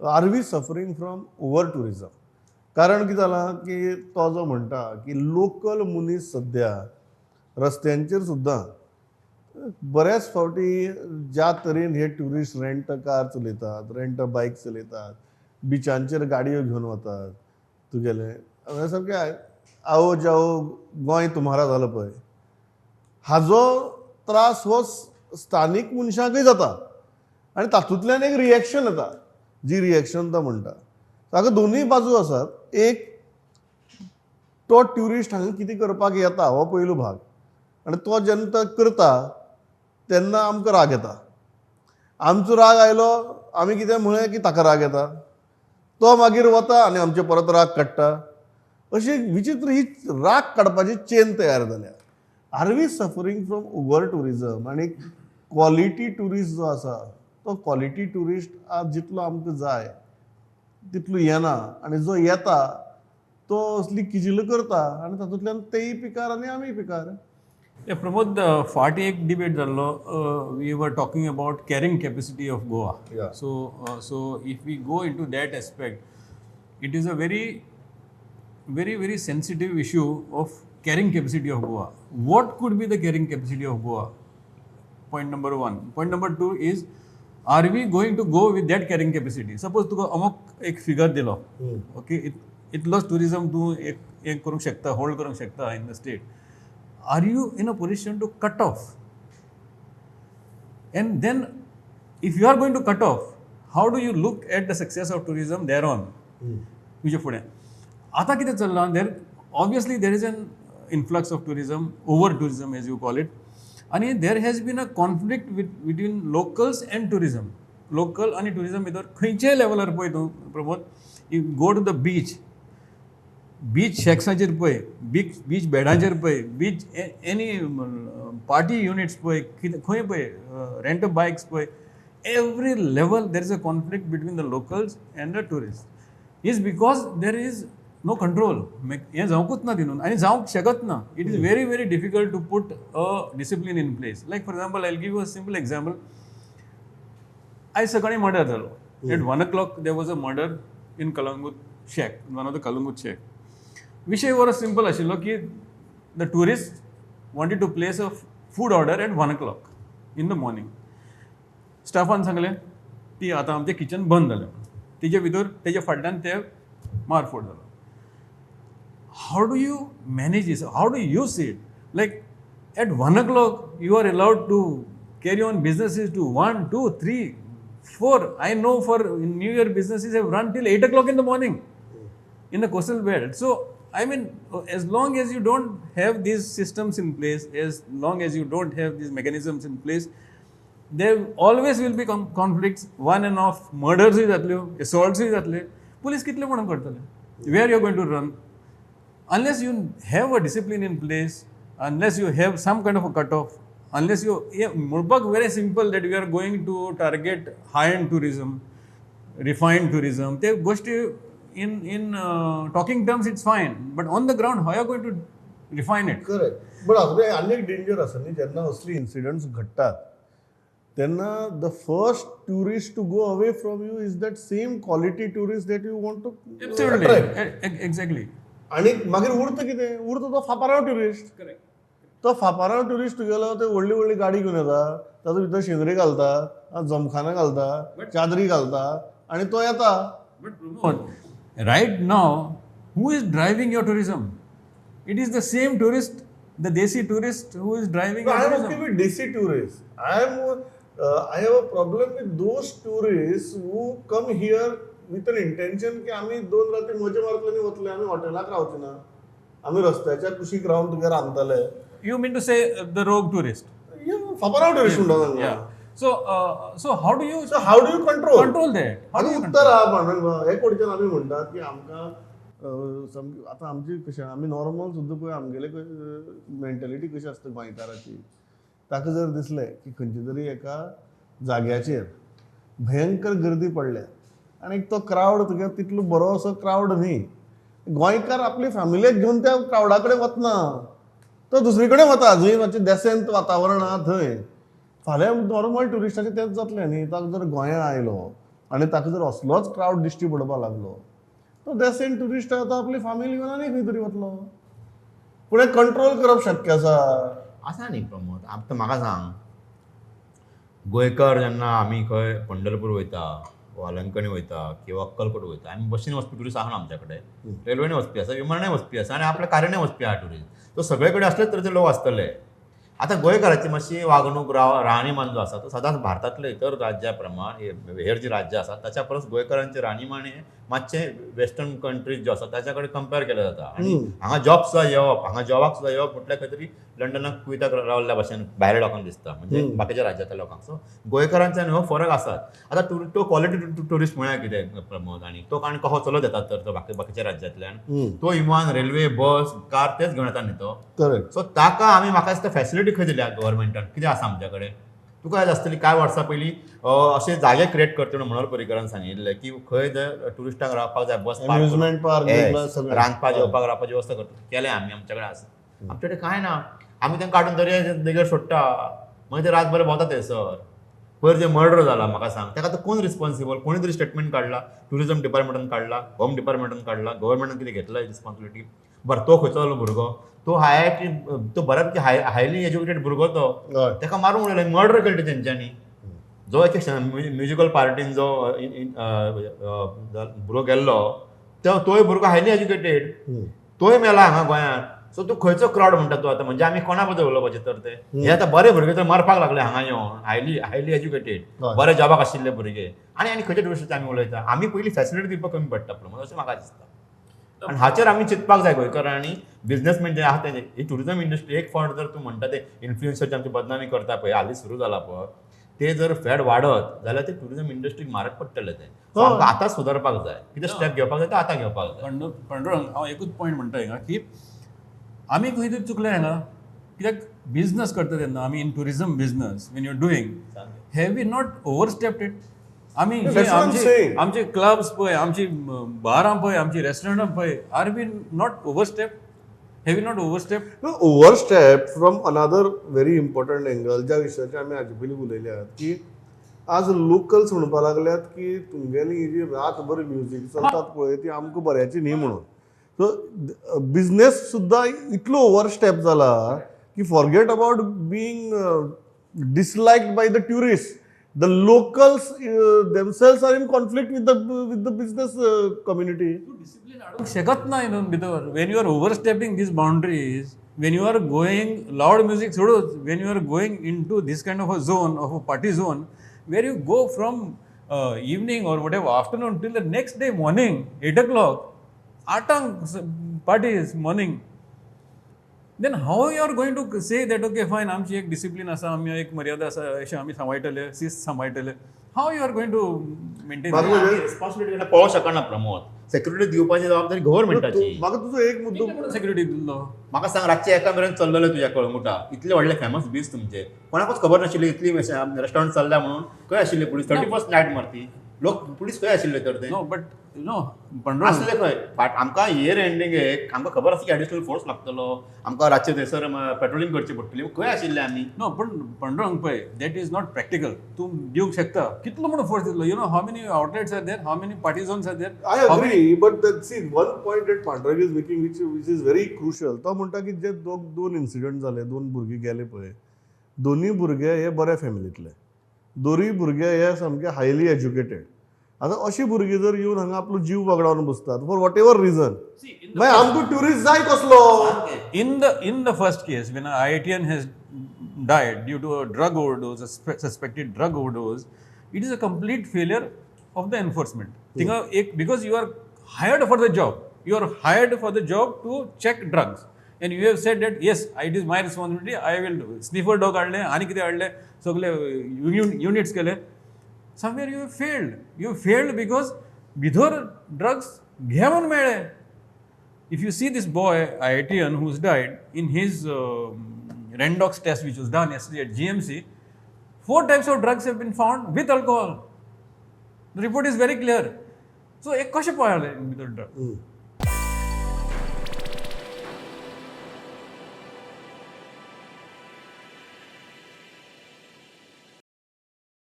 Are we suffering from over tourism? कारण कितें जालां की तो जो म्हणटा की लोकल मनीस सद्या रस्त्यांचेर सुद्दां बऱ्याच फावटी ज्या तरेन हे ट्युरिस्ट रेंट कार चलयतात, रेंट बायक चलयतात, बिचांचेर गाडयो घेवन वतात, तुगेलें हांगा सारकें आओ जाओ गोंय तुम्हारा जालां पळय, हाजो त्रास हो स्थानीक मनशांकय जाता आनी तातूंतल्यान एक रिएक्शन येता, जी रिएक्शन तो म्हणटा. हाका दोनूय बाजू आसात. एक तो ट्युरिस्ट हांगा कितें करपाक येता हो पयलो भाग, आनी तो जेन्ना करता तेन्ना आमकां राग येता. आमचो राग आयलो, आमी कितें म्हळें की ताका राग येता, तो मागीर वता आनी आमचे परत राग काडटा. अशी विचित्र ही राग काडपाची चेन तयार जाल्या. Are we suffering from over tourism? आनी क्वॉलिटी ट्युरिस्ट जो आसा तो क्वॉलिटी ट्युरिस्ट आज जितलो आमकां जाय तितलो येना, आनी जो येता तो असली किजिलां करता आनी तातूंतल्यान तेय पिकार आनी आमीय पिकार. Yeah, Pramod, फाटी एक डिबेट जाल्लो. We were talking about carrying capacity of Goa. So if we go into that aspect, it is a very, very, very sensitive issue of carrying capacity of Goa. What could be the carrying capacity of Goa? Point number one. Point number two is, are we going to go with that carrying capacity? Suppose तुका अमुक एक figure दिलो, okay, इतलोच tourism तूं एक एक करूंक शकता, होल्ड करूंक शकता in the state. Are you in a position to cut off? And then if you are going to cut off, how do you look at the success of tourism there on तुजे फुडें? आतां कितें चल्लां, there obviously there is an influx of tourism, over tourism as you call it, आनी there has been a conflict with between locals and tourism. Local आनी tourism भितर खंयच्याय लेवलार पळय तूं Pramod, you go to the beach, beach शॅक्साचेर पळय, beach बेडांचेर पळय, beach any party units पळय, कितें खंय पळय, रेंट बायक्स पळय, every level there is a conflict between the locals and the tourist, is because there is no control. हें जावंकूच ना तितून आनी जावंक शकत ना. It is very, very difficult to put a discipline in place. Like, for example, I give a simple example. आयज सकाळी murder जालो. At 1 o'clock there was a murder in Calangute shack, one of the Calangute shack. विशय बरो simple आशिल्लो की the tourist wanted to place a food order at 1 o'clock in the morning. Staffan सांगलें ती आतां आमचें किचन बंद जालें. तेजे भितर तेजे फाटल्यान ते मारफोड जालो. How do you manage this? How do you see it? Like, at 1 o'clock you are allowed to carry on businesses to 1, 2, 3, 4. I know for New Year, businesses have run till 8 o'clock in the morning in the coastal belt. So, I mean, as long as you don't have these systems in place, as long as you don't have these mechanisms in place, there always will be conflicts, one and off, murders जातल्यो, assaults जातले. Police कितले म्हणून करतले? Where you are going to run? Unless you have a discipline in place, unless you have some kind of a cutoff, unless you, yeah, म्हणपाक very simple that we are going to target high end tourism, refined tourism. ते गोष्टी in talking terms it's fine, but on the ground, how you are going to refine it? Correct, but हातूंत आनी एक danger आसा न्ही, जेन्ना असली incidence घडटात तेन्ना the first tourist to go away from you is that same quality tourist that you want to. Absolutely, exactly. आणि मागीर उरता कितें? उरता तो फापाराव ट्युरिस्ट. तो फापाराव ट्युरिस्ट तुगेलो ते व्हडली व्हडली गाडी घेवन येता, तातूंत भितर शेंदरी घालता, जमखाना घालता, चादरी घालता आणि तो येता. But Pramod, right now, who is driving your tourism? It is the same tourist, the desi tourist, who is driving your I am tourism. Okay with desi tourists. I have a problem with those tourists who come here with an intention की आमी दोन राती मजा मारतले आनी वतले, आमी हॉटेलाक रावचे ना, आमी रस्त्याच्या कुशीक रावन तुगे रांदतले. You mean to say the rogue tourist? फापराव टुरिस्ट म्हणटा तांकां. Yeah. So how do you So how do you control? Control that? How do आनी you उत्तर आहा पांडुरंग, हे कडच्यान आमी म्हणटात की आमकां सामकी आतां आमची कशें आमी नॉर्मल सुद्दां पळय, आमगेले मेंटेलिटी कशी आसता गोंयकाराची, ताका जर दिसलें की खंयच्या तरी एका जाग्याचेर भयंकर गर्दी पडल्या आनी तो क्रावड तुगे तितलो बरो असो क्रावड न्ही, गोंयकार आपली फॅमिलीक घेवन त्या क्रावडा कडेन वतना, तो दुसरी कडेन वता जंय मातशें देसेंत वातावरण आहा थंय. फाल्यां नॉर्मल ट्युरिस्टाचें तेंच जातलें न्ही. ताका जर गोंया आयलो आनी ताका जर असलोच क्रावड दिश्टी पडपाक लागलो तो ते सेम ट्युरिस्ट आतां आपली फामिली घेवन आनी खंय तरी वतलो. पूण हें कंट्रोल करप शक्य आसा? आसा न्ही प्रमोद. आतां म्हाका सांग, गोंयकार जेन्ना आमी खंय पंढरपूर वयता, वालंकणी वयता किंवा अक्कलकोट वयता, आमी बसीन वचपी ट्युरिस्ट आसा आमच्या कडेन, रेल्वेन वचपी आसा, विमानान वचपी आसा आनी आपल्या कारीनय वचपी आहा ट्युरिस्ट. सो सगळे कडेन असलेच तरेचे लोक आसतले. आतां गोंयकाराची मातशी वागणूक, राहणीमान जो आसा तो सदांच भारतांतले इतर राज्या प्रमाण, हेर जी राज्यां आसात ताच्या परस गोंयकारांचें राहणीमान हें मातशें वेस्टर्न कंट्रीज ज्यो आसा ताच्या कडेन कंपेर केलें जाता. आनी हांगा जॉब सुद्दां येवप, हांगा जॉबाक सुद्दां येवप म्हटल्यार खंय तरी लंडनाक कुवेताक रावल्ल्या भाशेन भायल्या लोकांक दिसता, म्हणजे बाकीच्या राज्यांतल्या लोकांक. सो गोंयकारांचे आनी हो फरक आसात. आतां तो क्वॉलिटी ट्युरिस्ट म्हळ्यार कितें प्रमोद, आनी तो आनी कसो चलत येतात तर तो बाकीच्या राज्यांतल्यान, तो विमान, रेल्वे, बस, कार तेच घेवन येता न्ही तो. करेक्ट. सो ताका आमी म्हाका दिसता फॅसिलिटी खंय दिल्या गव्हर्मेंटान, कितें आसा आमच्या कडेन? तुका याद आसतली कांय वर्सां पयलीं अशे जागे क्रिएट करता म्हणून मनोहर पर्रीकारान सांगिल्लें की खंय जर ट्युरिस्टांक रावपाक जाय, बस अम्युजमेंट पार्क, रांदपा जेवपाक रावपाची वेवस्था करता, केलें आमी. आमच्या कडेन आसा, आमच्या कडेन कांय ना. आमी तांकां काडून दर्या देगेर सोडटा, मागीर ते रातभर भोंवता थंयसर. पयर जे मर्डर जाला म्हाका सांग, ताका आतां कोण रिस्पॉन्सिबल? कोणी तरी स्टेटमेंट काडला, ट्युरिजम डिपार्टमेंटान काडला, होम डिपार्टमेंटान काडला, गव्हर्मेंटान कितें घेतला रिस्पॉन्सिबिलिटी? बरं, तो खंयचो भुरगो, तो हाय तो बऱ्यापैकी हायली एज्युकेटेड भुरगो, तो ताका मारून उडयलो, मर्डर केलें तेंच्यांनी. जो एक म्युजिकल पार्टीन जो भुरगो गेल्लो तोय भुरगो हायली एज्युकेटेड, तोय मेला हांगा गोंयांत. सो तूं खंयचो क्रावड म्हणटा तूं आतां? म्हणजे आमी कोणा बद्दल उलोवपाचें तर ते? हे आतां बरे भुरगे तर मरपाक लागले हांगा येवन, हायली हायली एज्युकेटेड, बरे जॉबाक आशिल्ले भुरगे. आनी आनी खंयच्या ट्युरिस्टाचे आमी उलयता? आमी पयलीं फॅसिलिटी दिवपाक कमी पडटा प्रमोद, अशें म्हाका दिसता. आनी हाचेर आमी चिंतपाक जाय गोंयकारांनी, बिजनेसमॅन जे आहा तेंचे. ही ट्युरिजम इंडस्ट्री एक फावट जर तूं म्हणटा ते इन्फ्लुएन्सरची आमची बदनामी करता पळय, हालीं सुरू जाला पळय, ते जर फॅड वाडत जाल्यार ते ट्युरिजम इंडस्ट्रीक म्हारग पडटलें तें. सो आमकां आतां सुदारपाक जाय, कितें स्टेप घेवपाक जाय ते आतां घेवपाक जाय. पांडुरंग, हांव एकूच पॉयंट म्हणटा हिंगा की आमी खंय तरी चुकले हांगा. कित्याक बिजनस करता तेन्ना आमी in tourism business when you are doing, have we not overstepped it? आमी आमचे क्लब्स पळय, आमची बारां पळय, आमची रेस्टॉरंटां पळय, are we not overstep? Have we not overstep? Overstep from another very important angle, ज्या विशयाचेर आमी हाजे पयलीं उलयल्यात की आज लोकल्स म्हणपाक लागल्यात की तुमगेली ही जी रातभर म्युजीक चलतात पळय ती आमकां बऱ्याची न्ही म्हणून. सो बिजनेस सुद्दां इतलो ओवरस्टेप जाला की forget about being disliked by the tourist, the locals themselves are in conflict with the business community. Discipline हाडूंक शकत ना हितून भितर. When you are overstepping these boundaries, when you are going loud music सोडूच, when you are going into this kind of a zone, of a party zone, where you go from evening or whatever afternoon till the next day morning 8 o'clock, आठांक parties morning, then how you are going to say that okay fine, आमची एक discipline आसा, आमी एक मर्यादा आसा, अशें आमी सांबाळटले, शिस्त सांबाळटले? How you are going to maintain? Responsibility पळोवंक शकना प्रमोद. सेक्युरिटी दिवपाची जबाबदारी गव्हर्मेंटाची. म्हाका तुजो एक मुद्दो सेक्युरिटी दिल्लो म्हाका सांग, रातचे एका मेरेन चल्लेले तुज्या कळंगुटा, इतले व्हडले फेमस बीच तुमचे, कोणाकूच खबर नाशिल्ली इतली रेस्टॉरंट चल्ल्या म्हणून. खंय आशिल्ले पुलीस? 31st night मारती लोक, पुलीस खंय आशिल्ले तर ते? नो बट नो पंडरो आसले खंय? आमकां इयर एंडींग एक आमकां खबर आसा की एडिशनल फोर्स लागतलो, आमकां रातचे थंयसर पेट्रोलिंग करची पडटली, खंय आशिल्ले आमी? नो पण पांडुरंग पळय, that is not practical. तूं दिवंक शकता कितलो म्हणून फोर्स दितलो? You know how many outlets are there, how many party zones are there? I agree, but see one point that Pandurang is making which is very crucial. तो म्हणटा की जे दोन इन्सिडंट जाले, दोन भुरगे गेले पळय, दोनूय भुरगे हे बऱ्या फॅमिलींतले, दोनूय भुरगे हे सामके हायली एज्युकेटेड. आतां अशी भुरगीं जर येवन हांगा आपलो जीव वगडावन बसतात फॉर what ever reason, मागीर आमकां ट्युरिस्ट जाय कसलो? In the first case, when an IITian has died due to a drug overdose, a suspected drug overdose, it is a complete failure of the enforcement. Because you are hired for the job, you are hired for the job to check drugs, and you have said that yes, it is my responsibility, I will do. Sniffer dog हाडले आनी कितें हाडले, सगळे units केले. Somewhere you have failed. You failed because भितर drugs घेवन मेळ्ळे. If you see this boy, IITian, who's died, in his Randox test which was done yesterday at GMC, 4 types of drugs have been found with alcohol. The report is very clear. So, एक कशें पळयलें भितर drug?